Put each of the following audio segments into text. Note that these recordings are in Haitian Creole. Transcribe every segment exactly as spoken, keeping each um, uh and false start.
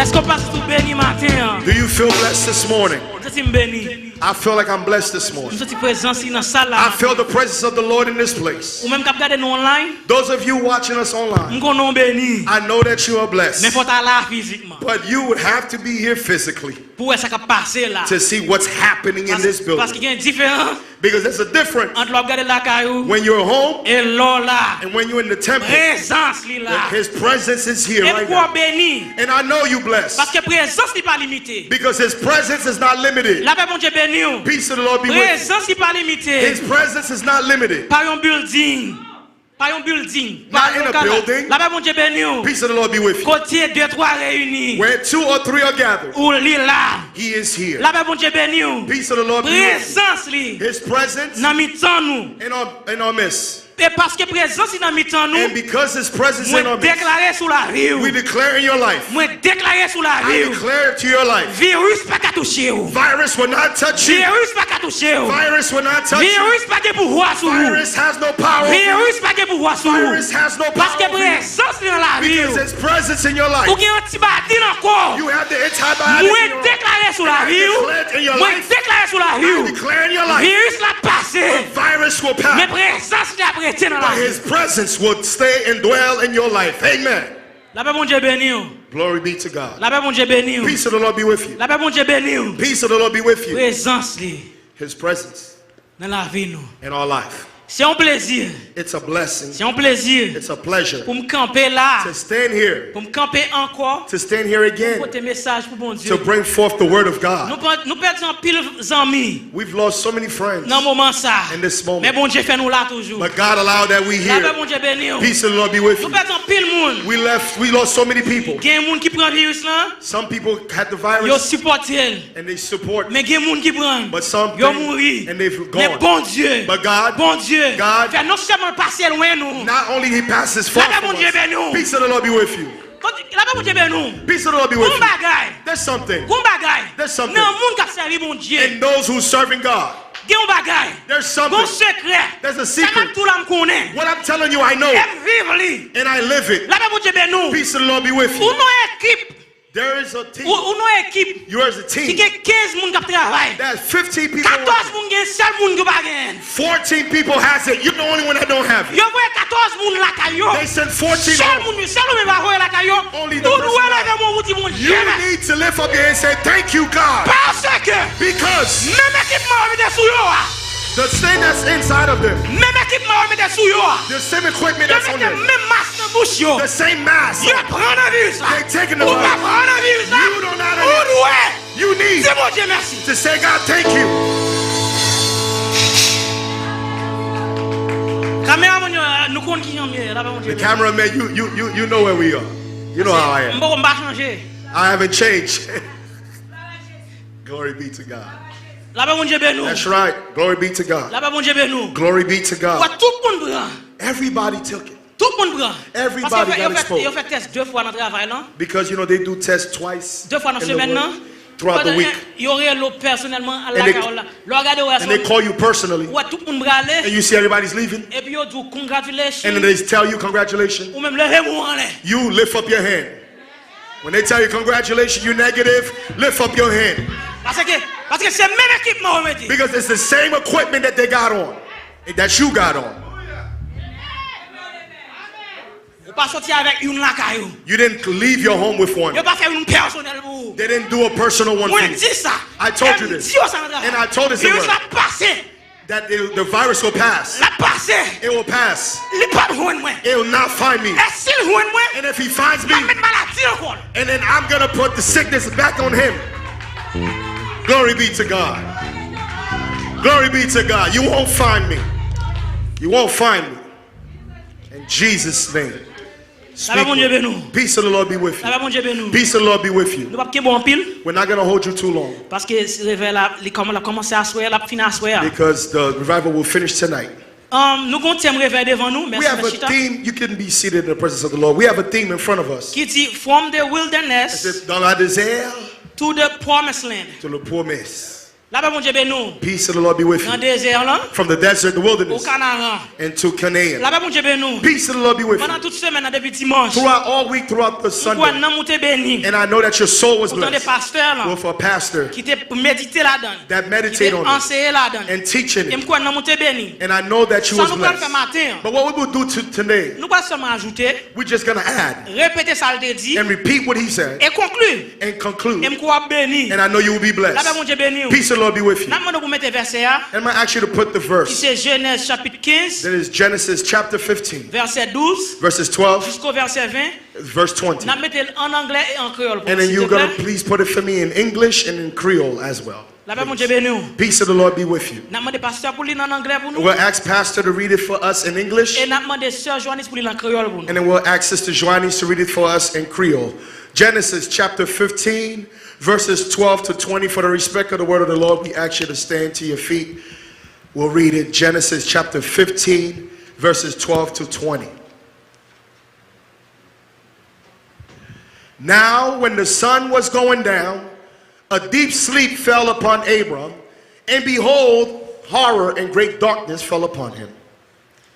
Èske w pa santi w beni maten an? Do you feel blessed this morning? Mwen santi m beni. I feel like I'm blessed this morning. Mwen santi prezans li nan sal la. I feel the presence of the Lord in this place. Ou menm k ap gade nou online, Those of you watching us online, m konnen w beni. I know that you are blessed. Men fò w ta la fizikman. But you would have to be here physically Pou w wè sa k ap pase la. To see what's happening in this building. Paske gen diferan Because there's a difference ant lè w ap gade lakay ou when you're home e lè w la. And when you're in the temple. Prezans li la. His presence is here right now. Epi w beni. And I know you blessed. Paske prezans li pa limite. Because his presence is not limited. Lapè Bondye beni w. Peace of the Lord be with you. Prezans li pa limite. His presence is not limited. Pa yon building. Pa yon building. Pa yon lokal. Lapè Bondye beni w. Peace of the Lord be with you. Kote de twa reyini. Where two or three are gathered, Ou li la. He is here. Lapè Bondye beni w. Peace of the Lord be with you. Prezans li His presence nan mitan nou. In our, in our midst. E paske prezans li nan mitan nou, And because his presence in our midst, mwen deklare sou lavi w. We declare in your life. Mwen deklare sou lavi w. I declare to your life. Viris pa ka touche w. Virus will not touch you. Viris pa ka touche w. Virus will not touch you. Viris pa gen pouvwa sou ou. Virus has no power over you. Viris pa gen pouvwa sou ou. Virus has no power over you. Paske prezans li nan lavi w. Because his presence in your life. Ou gen antibadi nan kò w. You have the antibiotic in your life. Mwen deklare sou lavi w. And I declare it in your life. Mwen deklare sou lavi w. I declare in your life. Viris la pase. The virus will pass. Men prezans li ap rete nan lavi w. But his presence will stay and dwell in your life. Amen. Lapè Bondye beni w. Glory be to God. Lapè Bondye beni w. Peace of the Lord be with you. Lapè Bondye beni w. Peace of the Lord be with you. Prezans li His presence nan lavi nou. In our life. Se yon plezi. It's a blessing. Se yon plezi It's a pleasure pou m kanpe la. To stand here. Pou m kanpe ankò. To stand here again. Pou m pote mesaj pou Bondye. To bring forth the word of God. Nou pa- nou pèdi anpil zanmi We've lost so many friends nan moman sa. In this moment. Men Bondye fè nou la toujou. But God allowed that we here. Lapè Bondye beni w. Peace of the Lord be with you. Nou pèdi anpil moun. We left, we lost so many people. Gen moun ki pran viris lan. Some people had the virus. Yo sipòte l. And they support. Men gen moun ki pran l. But some Yo mouri. And they've gone. Men Bondye. But God, Bondye God, fè non sèlman l pase lwen nou. Not only he passes far from us. Lapè Bondye beni w. Peace of the Lord be with you. Lapè Bondye beni w. Peace of the Lord be with you. Gon bagay. There's something. Gon bagay. There's something. Nan moun k ap sèvi Bondye. And those who serving God. Gen yon bagay. There's something. Gon sekrè. There's a secret. Sa m ap di w la m konnen. What I'm telling you, I know. E m viv li. And I live it. Lapè Bondye beni w. Peace of the Lord be with you. Ou nan ekip. There is a team. Ou, ou nan ekip. You as a team. Ki gen kenz moun k ap travay. That fifteen people working. Katòz moun gen sèl moun ki pa genyen. Fourteen people has it. You're the only one that don't have it. Yo voye katòz moun lakay yo. They send fourteen home. Sèl moun, sèl ou menm pa voye lakay yo. Only the person. Ou dwe leve men w pou di Bondye mèsi. You need to lift up your hand and say, "Thank you, God." Paske Because menm ekipman yo mete sou yo a. The thing that's inside of them. Menm ekipman yo mete sou yo a. The same equipment that's on them. Yo mete menm mask nan bouch yo. The same mask. Yo pran nan viris la. They taking the virus. Ou pa pran nan viris la. You don't have it. Ou dwe You need to say, "God, thank you." Kameraman yo, nou konn ki jan m ye, lapè Bondye beni nou. The cameraman, you, you, you, you know where we are. You know how I am. M poko, m pa chanje. I haven't changed. Glory be to God. Lapè Bondye beni nou. That's right. Glory be to God. Lapè Bondye beni nou. Glory be to God. Wè, tout moun pran. Everybody took it. Tout moun pran. Everybody got exposed. Paske yo fè, yo fè, yo fè tès de fwa nan travay lan. Because, you know, they do tests twice in the week, throughout the week. De fwa nan semèn nan. Yo rele w pèsonèlman al lakay ou la. Lè w gade w wè, and they call you personally. Ou wè tout moun prale. And you see everybody's leaving. Epi yo di w congratulations. And then they tell you congratulations. Ou menm leve men w anlè. You lift up your hand. When they tell you congratulations, you negative, lift up your hand. Paske, paske se menm ekipman yo mete. Because it's the same equipment that they got on. That you got on. Ou pa soti avèk youn lakay ou. You didn't leave your home with one. Yo pa fè youn pèsonèl pou ou. They didn't do a personal one for you. Mwen di sa. I told you this. E m di yo sa nan travay. And I told this in work. Viris la pase. That the, the virus will pass. L ap pase. It will pass. Li p ap jwenn mwen. It will not find me. E si l jwenn mwen, And if he finds me, m ap met maladi nan kò l. And then I'm gonna put the sickness back on him. Glory be to God. Glory be to God. You won't find me. You won't find me. In Jesus' name. Lapè Bondye beni w. Peace of the Lord be with you. Lapè Bondye beni w. Peace of the Lord be with you. Nou p ap kenbe w anpil. We're not gonna hold you too long. Paske revèy la, li kòman, l ap kòmanse aswè a, l ap fini aswè a. Because the revival will finish tonight. Um, nou gen yon tèm revèy devan nou, mèsi, mèsi chita. We have a theme. You can be seated in the presence of the Lord. We have a theme in front of us. Ki di, "From the wilderness Dans la désert to the promised land." To the promise. Lapè Bondye beni w. Peace of the Lord be with you. Nan dezè lan, from the desert, the wilderness, o Kanaran, and to Canaan. Lapè Bondye beni w. Peace of the Lord be with you. Pandan tout semèn nan, depi dimanch, throughout all week, throughout the Sunday, m kwè nanm ou te beni. And I know that your soul was blessed. Ou tande pastè lan, with a pastor, ki te medite ladan l, that meditated on it, ki te anseye ladan l, and teaching it. E m kwè nanm ou te beni. And I know that you was blessed. Sa nou pral fè maten an, but what we will do to, today, nou pral sèlman ajoute, we're just gonna add, repete sa l te di, and repeat what he said, e konkli, and conclude. E m kwè w ap beni. And I know you will be blessed. Lapè Bondye beni w. Peace of the Lord be with you. N ap mande w pou mete vèsè a, and I'm gonna ask you to put the verse, ki se Jenèz chapit kenz, that is Genesis chapter fifteen, vèsè douz, verses twelve, jisko vèsè ven. Verse twenty. N ap mete l an anglè e an kreyòl pou mwen, silvouplè. And then you're gonna please put it for me in English and in Creole as well. Lapè Bondye beni w. Peace of the Lord be with you. N ap mande pastè pou li nan anglè pou nou. We'll ask Pastor to read it for us in English. E n ap mande sè Joanis pou li nan kreyòl pou nou. And then we'll ask Sister Joanis to read it for us in Creole. Genesis chapter fifteen, verses twelve to twenty. For the respect of the word of the Lord, we ask you to stand to your feet. We'll read it. Genesis chapter fifteen, verses twelve to twenty. Now, when the sun was going down, a deep sleep fell upon Abram, and behold, horror and great darkness fell upon him.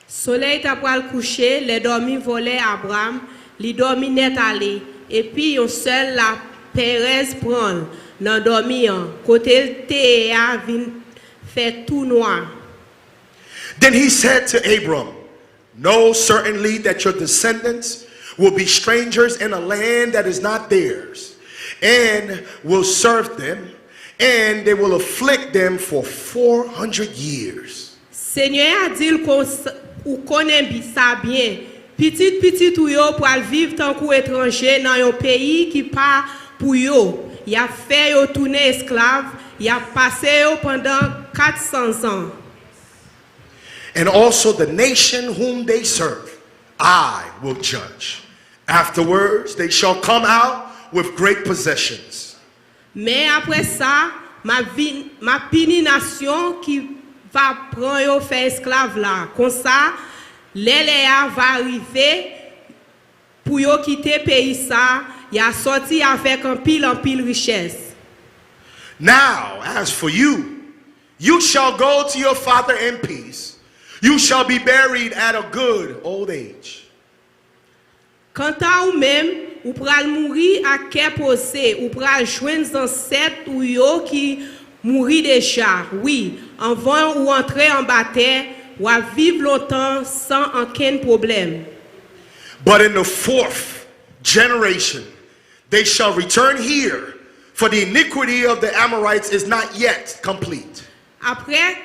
Solèy ta pral kouche, lè dòmi vòlè Abram, li dòmi nèt ale, epi yon sèl laperèz pran l nan dòmi an, kote l te ye a vin fè tou nwa. Then he said to Abram, Know certainly that your descendants will be strangers in a land that is not theirs, and will serve them, and they will afflict them for four hundred years. Senyè a di l, konsa, ou konnen bi-, sa byen, pitit pitit ou yo pral viv tankou etranje nan yon peyi ki pa pou yo, y ap fè yo tounen esklav, y ap pase yo pandan kat san zan. And also the nation whom they serve, I will judge. Afterwards, they shall come out with great possessions. Men apre sa, m ap vin, m ap pini nasyon ki va pran yo fè esklav la. Konsa, lè lè a va rive, pou yo kite peyi sa, y a sòti avèk anpil, anpil richès. Now, as for you, you shall go to your father in peace. You shall be buried at a good old age. Kanta ou menm, ou pral mouri ak kè poze, ou pral jwenn zansèt ou yo ki mouri deja. Wi, anvan ou antre anba tè, w ap viv lontan san ankenn pwoblèm. But in the fourth generation, they shall return here, for the iniquity of the Amorites is not yet complete. Apre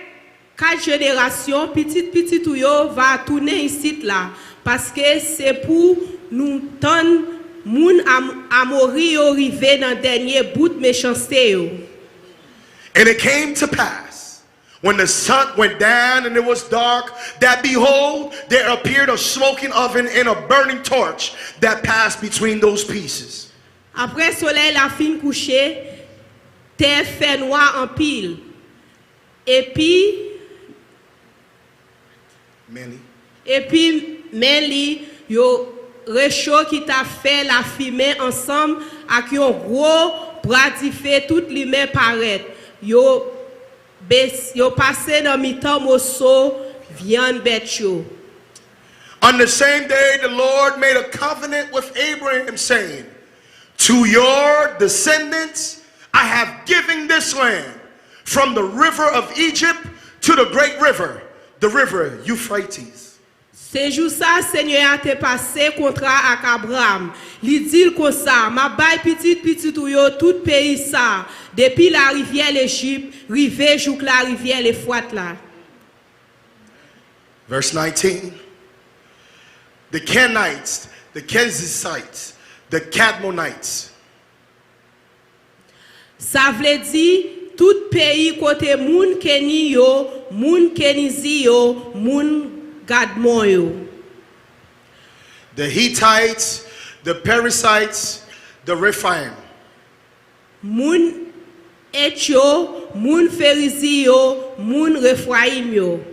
kat jenerasyon, pitit pitit ou yo va tounen isit la, paske se pou nou tann moun Am-, Amori yo rive nan dènye bout mechanste yo. And it came to pass, when the sun went down and it was dark, that behold, there appeared a smoking oven and a burning torch that passed between those pieces. Apre solèy la fin kouche, tè fè nwa anpil. Epi, men li. Epi men li, yo recho ki t ap fè lafimen ansanm ak yon gwo bra dife tout limen parèt. Yo bes-, yo pase nan mitan moso vyann bèt yo. On the same day, the Lord made a covenant with Abraham, saying, To your descendants I have given this land, from the river of Egypt to the great river, the river Euphrates. Se jou sa a Senyè a te pase kontra ak Abraram. Li di l konsa, M ap bay pitit pitit ou yo tout peyi sa a, depi larivyè Lejip rive jouk larivyè Lefwat la. Verse nineteen. The Kenites, the Kenizzites, the Kadmonites. Sa vle di, tout peyi kote moun Keni yo, moun Kenizi yo, moun Kadmon yo. The Hittites, the Perizzites, the Rephaim. Moun Et yo, moun Ferizi yo, moun Refrayim yo.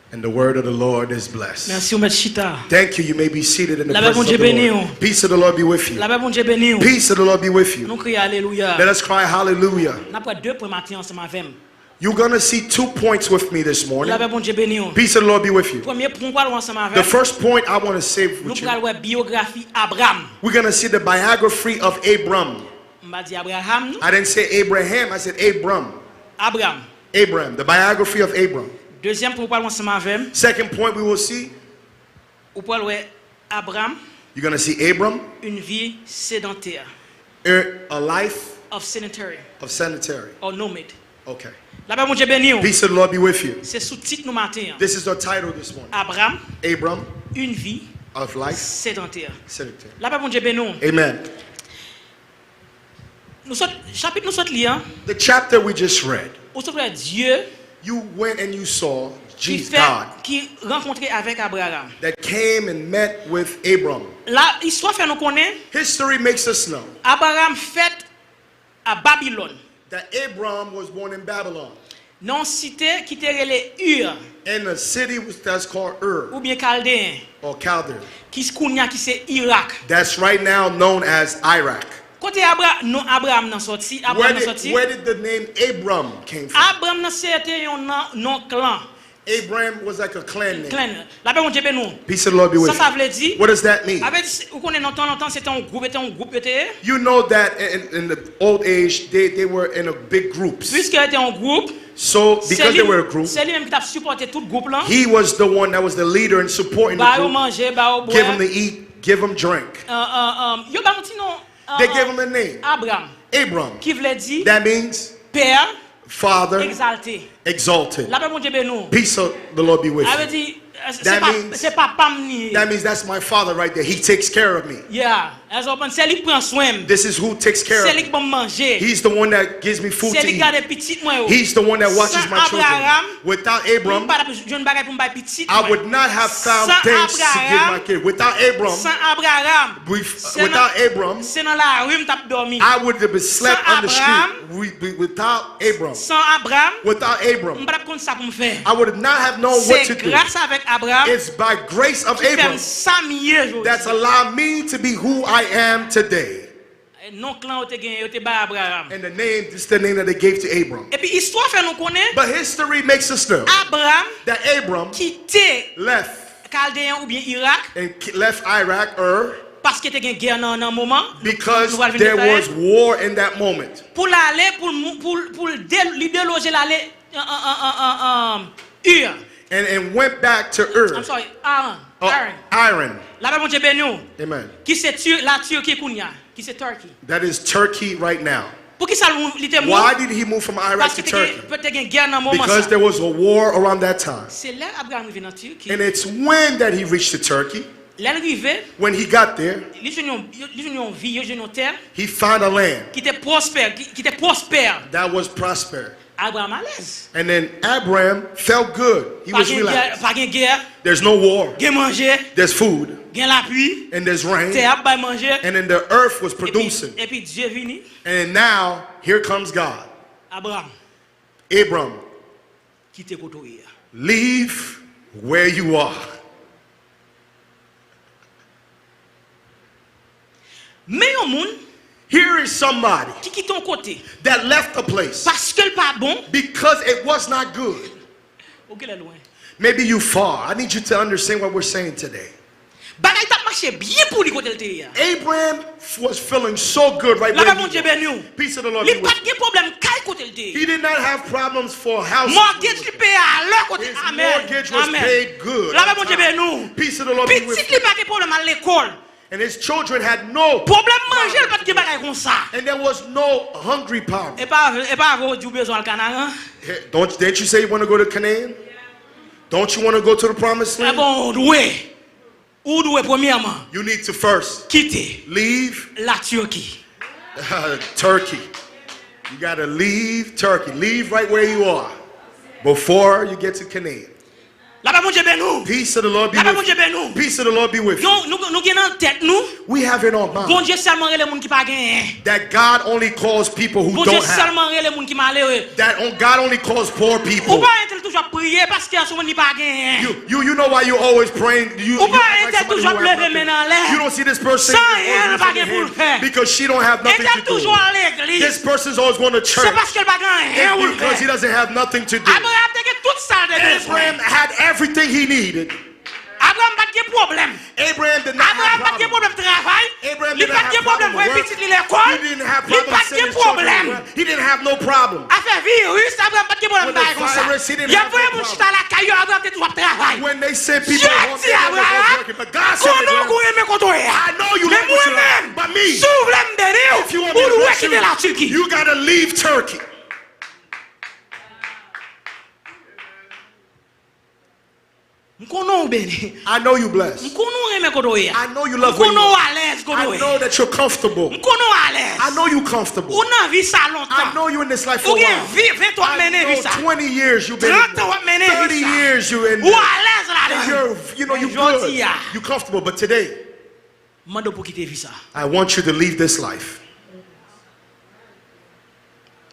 And the word of the Lord is blessed. Mèsi, ou mèt chita. Thank you. You may be seated in the presence of the Lord. Lapè Bondye beni w. Peace of the Lord be with you. Lapè Bondye beni w. Peace of the Lord be with you. Nou kriye alelouya. Let us cry hallelujah. N ap pran de pwen maten ansanm avè m. You're going to see two points with me this morning. Lapè Bondye beni w. Peace of the Lord be with you. Premye pwen w pral wè ansanm avè m. The first point I want to say with you, nou pral wè biyografi Abram. We're going to see the biography of Abram. M pa di Abraham, non. I didn't say Abraham, I said Abram. Abram. Abram, the biography of Abram. Dezyèm pwen w pral wè ansanm avè m. Second point we will see, ou pral wè Abram. You're going to see Abram. Une vie sédentaire. A, a life of sedentary. Of sedentary. Or nomad. Okay. Lapè Bondye beni w. Peace of the Lord be with you. Se sou tit nou maten an. This is the title this morning. Abram. Abram. Une vie of life. Sédentaire. Sedentary. Lapè Bondye beni w. Amen. Nou sot, chapit nou sot li an. The chapter we just read. Ou sot wè Dye. You went and you saw Jesus, God. Ki rankontre avèk Abraham. That came and met with Abram. La, istwa fè nou konnen. History makes us know. Abraham fèt a Babilòn. That Abram was born in Babylon. Nan yon site ki te rele Ur. In a city which that's called Ur. Oubyen Kaldeyen. Or Chaldean. Ki kounye a ki se Irak. That's right now known as Iraq. Kote Abra, non Abraham nan soti? Abram nan soti? Where did the name Abram came from? Abram nan se te yon non, non klan. Abraham was like a clan name. Clan. Lapè Bondye beni w. Peace of the Lord be with you. Sa sa vle di? What does that mean? Sa vle di, ou konnen nan tan lontan se te yon gwoup, e te yon gwoup yo te ye. You know that in, in the old age, they, they were in a big groups. Piske yo te yon gwoup, so because they were a group, se li menm ki t ap sipòte tout gwoup lan. He was the one that was the leader and supporting the group. Ba yo manje, ba yo bwè. Give them to eat, give them drink. Uh, uh, um, yo ba yon ti non. They gave him a name. Abram. Abram. Ki vle di, that means, pè, father, egzalte. Exalted. Lapè Bondye beni w. Peace of the Lord be with you. Sa vle di, eh, se, that pa, means, se papa m li ye. That means that's my father right there. He takes care of me. Yeah. Èske w konprann? Se li k pran swen m. This is who takes care of me. Se li k ban m manje. He's the one that gives me food to eat. Se li k gade pitit mwen yo. He's the one that watches my children. San Abraham, without Abram, m pa t ap jwenn bagay pou m bay pitit mwen. I would not have found things to give my kid. Without Abram, san Abraham, without Abram, se nan lari m t ap dòmi. I would have been slept on the street. San Abraham, without Abram, san Abraham, without Abram, m pa t ap konn sa pou m fè. I would not have known what to do. Se gras avèk Abraham, it's by grace of Abram, ki fè m sa m ye jodi a. That's allowed me to be who I am today. Non klan yo te genyen, yo te bay Abraham. And the name, this is the name that they gave to Abram. Epi istwa fè nou konnen, but history makes us know, Abraham, that Abram, kite, left, Kaldeyen oubyen Irak, and ki-, left Iraq, Ur, paske te gen gè nan, nan moman, nou, because nou pral vin there was war in that moment. Pou l ale, pou l mou-, pou l, pou l de-, li deloje l ale, an, an, Ur. And, and went back to Ur. I'm sorry, Aran. Oh, Aran. Aran. Lapè Bondye beni w. Amen. Ki se Tur-, la Turquie kounye a, ki se Turkey. That is Turkey right now. Poukisa l mou-, li te mou-? Why did he move from Iraq to Turkey? Paske te gen, te gen gè nan moman sa. Because there was a war around that time. Se lè Abraham rive nan Turkey. And it's when that he reached to Turkey. Lè l rive, when he got there, li jwenn yon, li jwenn yon vi, yo jwenn yon tè, he found a land, ki te pwospè, ki, ki te pwospè. That was prosper. Abraham alèz. And then Abraham felt good. He was relaxed. Pa gen gè, pa gen gè. There's no war. Gen manje. There's food. Gen lapli. And there's rain. Tè ap bay manje. And then the earth was producing. Epi, epi Dye vini. And then now, here comes God. Abraham. Abram. Kite kote w ye a. Leave where you are. Men yon moun, here is somebody, ki kite yon kote, that left a place, paske l pa bon, because it was not good. Ou genlè lwen. Maybe you far. I need you to understand what we're saying today. Bagay t ap mache byen pou li kote l te ye a. Abraham was feeling so good right where he was. Lapè Bondye beni w. Peace of the Lord be with you. Li pa t gen pwoblèm kay kote l te ye. He did not have problems for house. Mortgage li peye a lè kote. His mortgage was paid good on time. Lapè Bondye beni w. Peace of the Lord be with you. Pitit li pa gen pwoblèm al lekòl. And his children had no problem. Pwoblèm manje, l pa t gen bagay konsa. And there was no hungry problem. E pa, e pa vre w di w bezwen al Kanaran? Hey, don't, didn't you say you wanna go to Canaan? Don't you wanna go to the promised land? Ebyen, ou dwe. Ou dwe premyèman, you need to first, kite, leave, la Turquie. Turkey. You gotta leave Turkey. Leave right where you are before you get to Canaan. Lapè Bondye beni w. Peace of the Lord be Lapè with Bondye you. Beni w. Peace of the Lord be with you. Yo, nou, nou gen nan tèt nou, We have in our mind Bondye sèlman rele moun ki pa genyen. That God only calls people who Bondye don't have. Sèlman rele moun ki malere. That on, God only calls poor people. Ou pa wè entèl toujou ap priye paske an se moman li pa genyen. You, you, you know why you always praying. You, Ou you pa wè act like entèl somebody toujou who ap have leve men nothing. Anlè. You don't see this person San is always anyen l pa raising gen their pou l hand fè. Because she don't have nothing to do. Entèl toujou al legliz. This person's always going to church. Se paske l pa gen anyen pou l fè. It's because he doesn't have nothing to do. Abraham te gen tout sa l te bezwen. Abraham had everything he needed. Abraham pa t gen pwoblèm. Abraham did not have Abraham pa t gen problem. Pwoblèm travay. Abraham Li didn't pa t have gen pwoblem problem voye with work. Pitit li lekòl. He didn't have Li problem pa t sending gen his children to pwoblèm. Work. He didn't have no problem. Afè viris, Abraham pa t gen pwoblèm With the bagay konsa. Virus, he didn't have no problem. Y ap voye moun chita lakay yo, Abraham te toujou ap travay. When they sent people Dye home, di they were Abraham, working. But God said to Konnen w Abraham, gon renmen kote w ye a. I know you like what you like, but me, Men mwen menm, si w vle m beni w, if you want me to bless you, ou dwe kite Latiki. You gotta leave Turkey. M konnen w beni. I know you blessed. M konnen w renmen kote w ye a. I know you love where you are. M konnen w alèz kote w ye. I know that you're comfortable. M konnen w alèz. I know you comfortable. Ou nan vi sa lontan. I know you in this life for a while. Ou gen vi, ven tan w ap mennen vi sa. I know twenty years you've been in this. Trant tan w ap mennen vi sa. Thirty years you in this. Ou alèz ladan. And you're, you know, you good. Men jodi a. You comfortable, but today, M mande w pou w kite vi sa. I want you to leave this life.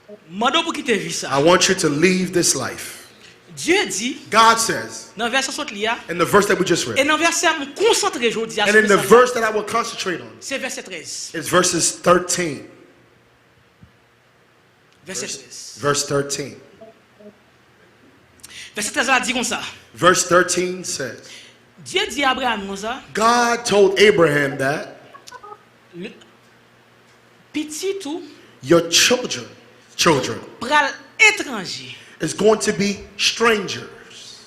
M mande w pou w kite vi sa. I want you to leave this life. Dye di, God says, nan vèsè sot li a, in the verse that we just read, e nan vèsè m konsantre jodi a, and in the verse that I will concentrate on, se vèsè trèz. Is verses thirteen. Vèsè trèz. Verse thirteen. Vèsè trèz la di konsa. Verse thirteen says, Dye di Abraham konsa, God told Abraham that, le- pitit ou your children, children pral etranje. Is going to be strangers.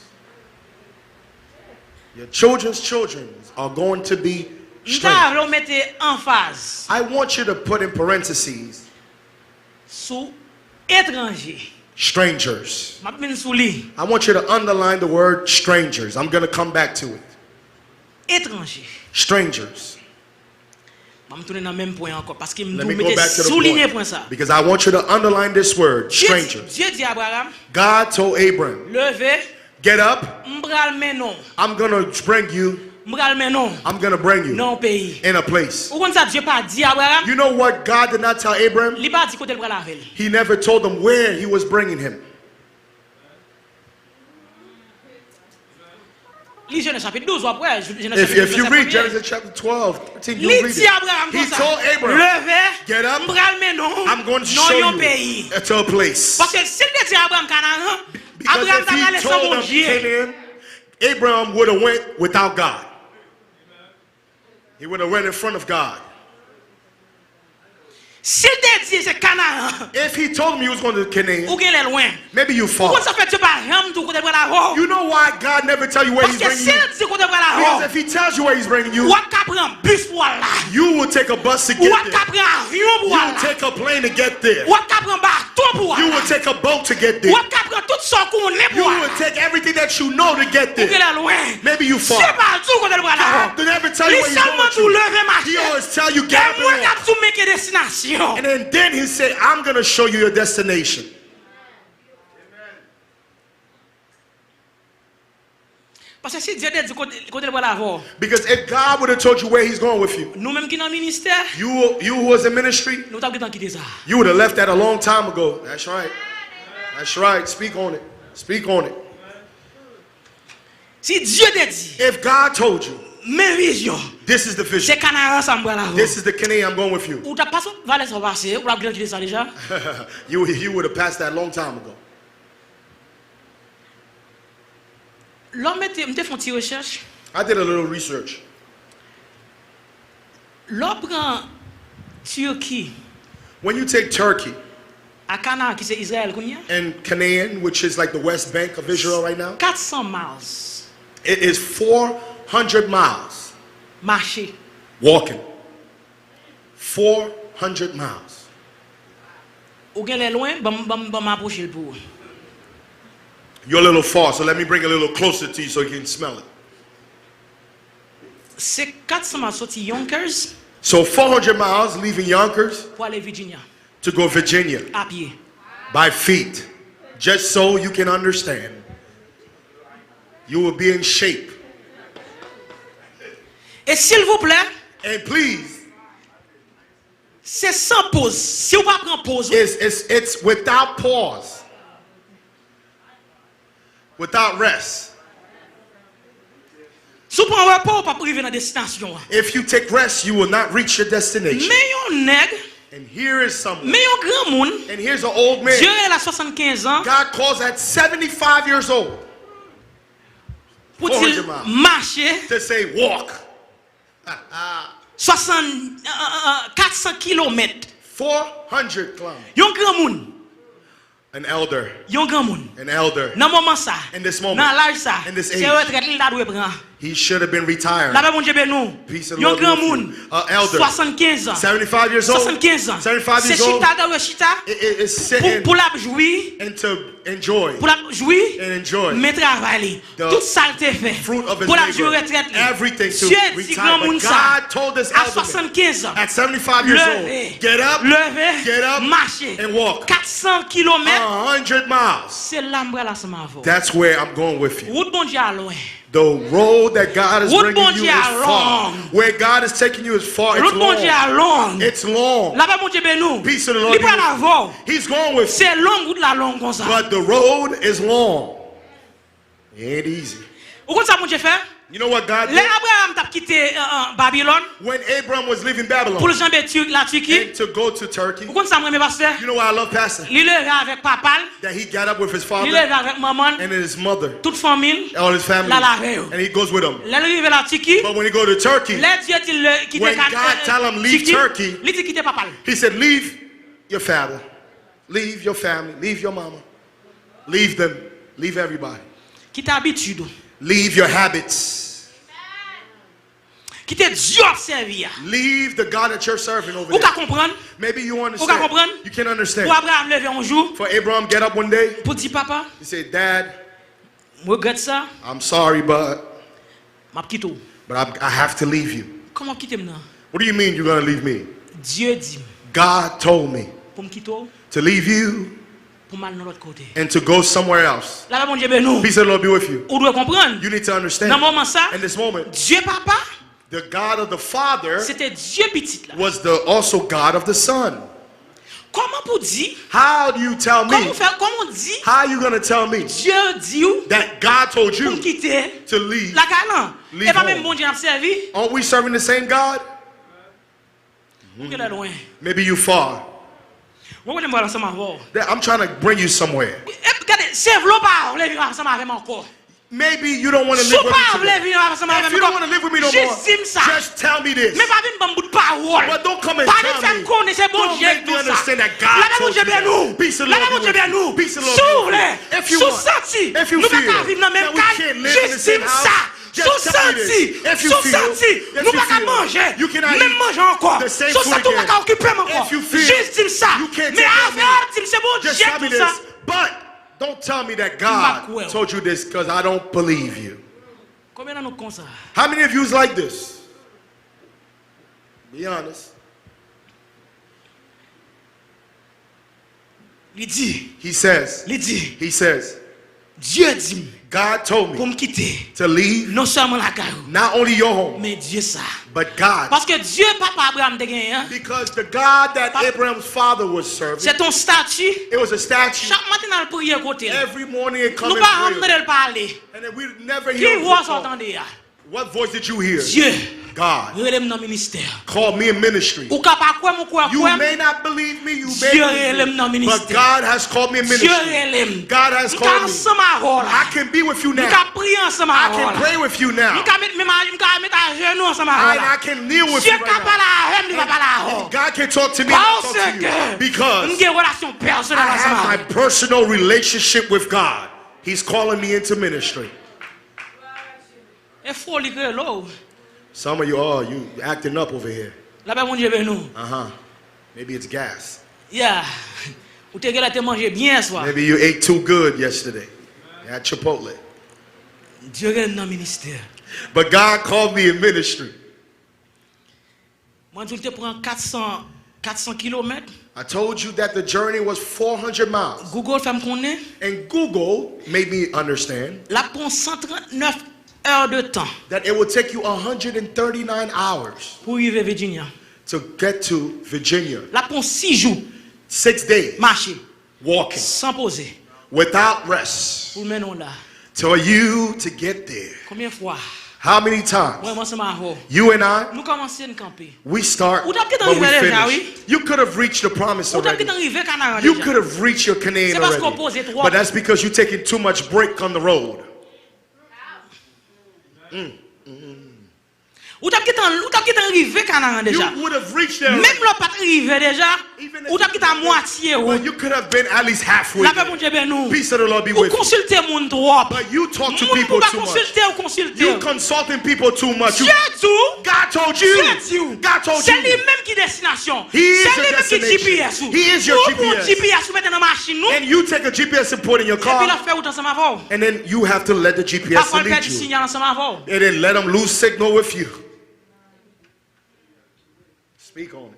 Your children's children are going to be strangers. M ta vle w mete anfaz. I want you to put in parentheses sou etranje. Strangers. M ap vin sou li. I want you to underline the word strangers. I'm going to come back to it. Etranje. Strangers. Ban m tounen nan menm pwen ankò, paske m Let me go back to the point, souliyen pwen sa. Because I want you to underline this word, Dye di, strangers. Dye di Abraham, God told Abram, leve, Get up. M pral mennen w. I'm gonna bring you. M pral mennen w. I'm gonna bring you Nan yon peyi. In a place. Ou konn sa Dye pa di Abraham? You know what God did not tell Abram? Li pa di kote l pral avè l. He never told him where he was bringing him. Li Jenèz chapit douz, w ap wè, Jenèz chapit douz, vèsè premye. If, if you read Genesis chapter twelve, thirteen, you'll read it. Li di Abraham konsa, leve, m pral mennen w nan yon peyi. He told Abram, get up, I'm going to show you to a place. Paske si l te di Abraham Kanaran, Abraham ta prale san Bondye. Because if he told him Canaan, Abraham would have went without God. He would have went in front of God. Si l te di se Kanaran, If he told him he was going to Canaan, ou genlè lwen. Maybe you fall. Ou konn sa fè Dye pa janm di w kote l pral avè w? You know why God never tell you where he's bringing you? Paske si l di kote l pral avè w, because if he tells you where he's bringing you, w ap ka pran bis pou w al la. You will take a bus to get there. W ap ka pran avyon pou w al la. You will take a plane to get there. W ap ka pran bato pou w al la. You will take a boat to get there. W ap ka pran tout sa w konnen pou w al la. You will take everything that you know to get there. Ou genlè lwen. Maybe you fall. Dye pa di w kote l pral avè w. God never tell you where he's going to. Li sèlman di w leve mache. He always tell you, "Get up and walk." E mwen k ap di w men ki destinasyon. And then, then he said, "I'm gonna show you your destination." Paske si Dye te di kote, kote l pral avè w, Because if God would have told you where he's going with you, nou menm ki nan ministè, you, you who was in ministry, nou t ap gentan kite sa. You would have left that a long time ago. That's right. That's right. Speak on it. Speak on it. Si Dye te di, If God told you, men vizyon, "This is the vision. Se Kanaran sa m pral avè w." This is the Canaan I'm going with you." Ou t ap pase valè sa w pase, ou t ap gentan kite sa deja. You, you would have passed that long time ago. Lè w mete, m te fè yon ti rechèch. I did a little research. Lè w pran Turkey, When you take Turkey a Kanaran ki se Izrayèl kounye a, and Canaan, which is like the West Bank of Israel right now, kat san miles. It is four hundred miles. Mache. Walking. Four hundred miles. Ou genlè lwen, ban m, ban m, ban m apwoche l pou ou. You're a little far, so let me bring a little closer to you so you can smell it. Se kat san miles soti Yonkers, So four hundred miles leaving Yonkers pou ale Virginia, to go Virginia a pye. By feet. Just so you can understand. You will be in shape. E silvouplè, And please, se san poz. Si w pa pran poz, wi. it's, it's, it's without pause, without rest. Si w pran repo, w p ap rive nan destinasyon an. If you take rest, you will not reach your destination. Men yon nèg, And here is someone. Men yon granmoun, And here's an old man. Dye rele l a swasannkenz an, God calls at seventy-five years old pou di l mache to say, walk. swasann, kat san kilomèt. four hundred kilometers. Yon granmoun, An elder. Yon granmoun, An elder. Nan moman sa, In this moment, nan laj sa, in this se age, retrèt li l ta dwe pran. He should have been retired. Lapè Bondye beni w. Peace of Yon the Lord be with granmoun, you. An elder. Swasannkenz an. Seventy-five years old. Swasannkenz an. Seventy-five Se years old. Chita l ta dwe chita It, it, it's pou, sitting pou l ap jwi, and to enjoy. Pou l ap jwi, And enjoy. Men travay li. The Tout sa l te fè fruit of his pou l ap jwi labor. Retrèt li. Everything to Dye di retire. Granmoun But sa, God told this a elder man, swasannkenz an, at seventy-five years old, leve, get up, leve, get up, mache. And walk. Kat san kilomèt, A hundred miles. Se la m pral ansanm avè w. That's where I'm going with you. Wout Bondye a lwen. The road that God is Wout bringing you Bondye is a far. Long. Where God is taking you is far. It's Wout Bondye a long. Long. It's long. Lapè Bondye beni w. Peace of the Lord Li be pral with you. Avè w. He's going with you. Se long, wout la long konsa. But the road is long. It ain't easy. Ou konn sa Bondye fè? You know what God Lè did? Abraham t ap kite uh, uh, Babilòn When Abraham was leaving Babylon pou l janbe Latiki, and to go to Turkey, ou konn sa m renmen, pastè? You know why I love Pastor? Li leve avèk papa l, That he got up with his li father leve avèk manman l, and his mother, tout fanmi l, all his family, l al avè yo. And he goes with them. Lè l rive Latiki, But when he go to Turkey, lè Dye di l kite When God tell him, "Leave Turkey," li di kite papa l. He said, "Leave your father, leave your family, leave your mama, leave them, leave everybody, Kite abitid ou. Leave your habits, Kite Dye w ap sèvi a. Leave the God that you're serving over Ou ka there." Konprann? Maybe you Ou ka understand. Konprann? You can Pou understand. Abraham leve yon jou For Abraham, get up one day. Pou di, "Papa, He said, "Dad, m regrèt sa, I'm sorry, but m ap kite w." but I'm, I have to leave you." Kòman w kite m nan? "What do you mean you're gonna leave me?" Dye di m "God told me pou m kite w, to leave you pou m al nan lòt kote. And to go somewhere else." Lapè Bondye beni w. Peace of the Lord be with you. Ou dwe konprann. You need to understand. Nan moman sa, In this moment, Dye papa, the God of the Father se te Dye pitit la. Was the also God of the Son. Kòman pou di, How do you tell kòman me? ou fè, kòman w di, How are you gonna tell me Dye di w that God told pou m you kite to leave? Lakay lan. Leave E pa home. Menm Bondye n ap sèvi? Aren't we serving the same God? Ou genlè lwen. Maybe you far. Mwen kote m pral ansanm avè w. That I'm trying to bring you somewhere. E, gade, se vle w pa vle vin ansanm avè m ankò. Maybe you don't want to Si live w with pa me vle today. Vin ansanm avè If m you don't ankò, want to live with me no more, jis di m sa. Just tell me this. Men pa vin ban m bout pawòl. But don't come and Pa vin tell fè me. Konnen se Don't Bondye make k me di w sa. Understand that God Lapè told Bondye you beni w. that. Peace of the Lapè Lord be Bondye with beni you. w. Peace of the Lord Si be w with vle, you. If you si w want, santi if you nou pa feel ka viv nan that menm we kay, can't live in jis the di same m house, sa. Si w just tell me santi, this. If si you w feel, santi if nou you pa ka feel, manje, you cannot menm eat manje ankò. the same Si w food santi w pa again. ka okipe m ankò, If you feel jis di m sa. you can't Men take care of afè a me, di m se Bondye just tell k me di w sa. This. But don't tell me that M pa kwè God w. Told you this because I don't believe you. Konbyen nan nou k konsa? How many of you is like this? Be honest. Li di, He says, li di, he says, Dye di m God told pou me m kite to leave non sèlman lakay ou, not only your home, men Dye sa. But God. Paske Dye papa Abraham te genyen an, Because the God that Pa- Abraham's father was serving, se t on stati. It was a statue. Chak maten l al priye kote l. Every morning it come Nou and pa janm pray. Tande l pale. And then we never hear Ki him vwa sa w talk. Tande a? What voice did you hear? Dye God rele m nan ministè. Called me in ministry. Ou ka pa kwè m, ou kwè w You kwè m. May not believe me, you may Dye believe rele m me, nan but ministè. God has called me in Dye ministry. Rele m. God has M ka called me. Ansanm avè w la. I can be with you M now. Ka priye ansanm avè w la. I can pray with you now. M ka met men m ka met ajenoux ansanm avè w I, la. I can kneel with Dye you right ka now. Pale avè m, li pa pale avè w. God can talk to me and I'll talk to you. Paske Because m gen relasyon I pèsonèl ansanm have my avè w. Personal relationship with God. He's calling me into ministry. E foli k rele w. Some of you, oh, you acting up over here. Lapè Bondye beni w. Uh huh. Maybe it's gas. Yeah. Ou te genlè te manje byen yèswa. Maybe you ate too good yesterday at Chipotle. Dye rele m nan ministè. But God called me in ministry. Mwen di w, l te pran kat san kat san kilomèt. I told you that the journey was four hundred miles. Google fè m konnen. And Google made me understand. L ap pran san trant nèf è de tan. That it will take you one hundred thirty-nine hours. Pou rive Virginia. To get to Virginia. L ap pran sis jou. Six days. Mache. Walking. San poze. Without rest. Pou l mennen w la. To you to get there. Konbyen fwa? How many times? Mwen, mwen ansanm avè w. You and I. Nou kòmanse, n kanpe. We start, but we finish. Ou t ap gentan rive deja, wi. You could have reached the promise already. Ou t ap gentan rive Kanaran deja. You could have reached your Canaan already. Se paske w poze twòp. But that's because you're taking too much break on the road. Mm. Ou t ap gentan, ou t ap gentan rive Kanaran deja. You would have reached there already. Menm lè w pa t rive deja, ou t ap gentan a mwatye wout. But you could have been at least halfway there. Lapè Bondye beni w. Peace of the Lord be with you. Ou konsilte moun twòp. But you talk to people too much. Moun pou w pa konsilte, ou konsilte. You consulting people too much. Dye di w. God told you. Dye di w. God told you. Se li menm ki destinasyon. He is your destination. Se li menm ki G P S ou. He is your G P S. Ou pran G P S ou mete nan machin ou. And you take a G P S and put in your car. Epi l ap fè wout ansanm avè w. And then you have to let the G P S lead you. Pafwa l pèdi siyal ansanm avè w. And then let them lose signal with you. Speak on it.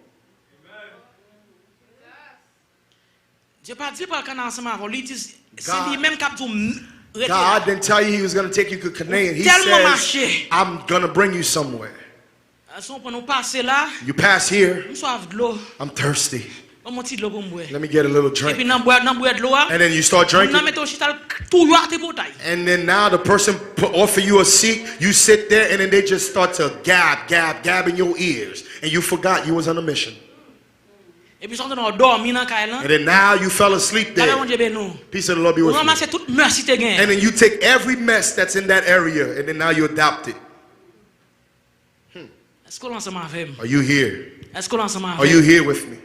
Dye pa di l pral kanpe ansanm avè w. Li di, se li menm k ap di w, "M, rete la." God didn't tell you he was going to take you to Canaan. He says, "I'm going to bring you somewhere." Ou tèlman mache. Gason pran nou pase la. You pass here. M swaf dlo. I'm thirsty. Ban m yon ti dlo pou m bwè. Let me get a little drink. Epi nan bwè, nan bwè dlo a, and then you start drinking. Moun nan mete w chita, l k-, tou yo a tripotay. And then now the person put, offer you a seat, you sit there, and then they just start to gab, gab, gab in your ears. And you forgot you was on a mission. Epi sa w te nan w dòmi nan kay lan. And then now you fell asleep there. Lapè Bondye beni w. Peace of the Lord be with you. Ou ranmase tout mès ki te genyen. And then you take every mess that's in that area, and then now you adopt it. Èske w la ansanm avè m? Are you here? Èske w la ansanm avè m? Are you here with me?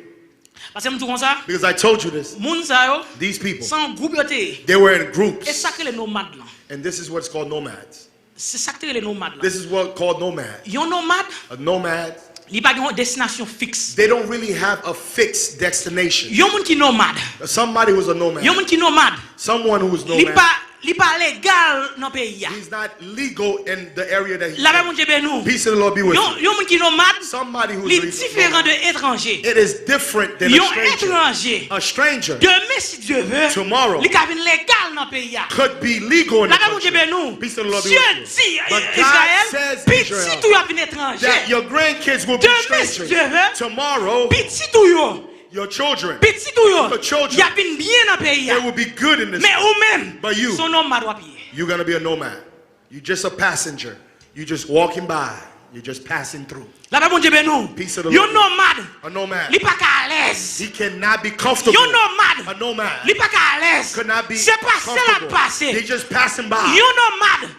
Paske m di w konsa, because I told you this. Moun sa yo, these people, se yon gwoup yo te ye. They were in groups. E sa k rele nomad lan. And this is what's called nomads. Se sa k te rele nomad lan. This is what called nomad. Yon nomad, a nomad, li pa gen yon destinasyon fiks. They don't really have a fixed destination. Yon moun ki nomad. Somebody who's a nomad. Yon moun ki nomad. Someone who's nomad. Li pa, li pa legal nan peyi a. He's not legal in the area that he's in. Lapè Bondye beni w. Peace of the Lord be with you. Yon, yon moun ki nomad, somebody who's, li diferan de etranje. It is different than a stranger. Yon etranje, a stranger, demen si Dye ve, tomorrow, li ka vin legal nan peyi a. Could be legal in the country. Lapè Bondye beni w. Peace of the Lord be with you. Dye di, but God Izrayèl, says, Israel, pitit ou yo ap vin etranje. That your grandkids will be strangers. Demen si Dye ve, tomorrow, pitit ou yo, your children, pitit ou yo, your children, y ap vin byen nan peyi a. They will be good in this country. Men ou menm, but you, se yon nomad w ap ye. You're gonna be a nomad. You're just a passenger. You're just walking by. You're just passing through. Lapè Bondye beni w. Peace of the Lord. Yon nomad, a nomad, li pa ka alèz. He cannot be comfortable. Yon nomad, a nomad, li pa ka alèz. Could not be comfortable. Se pase l ap pase. They just passing by. Yon nomad,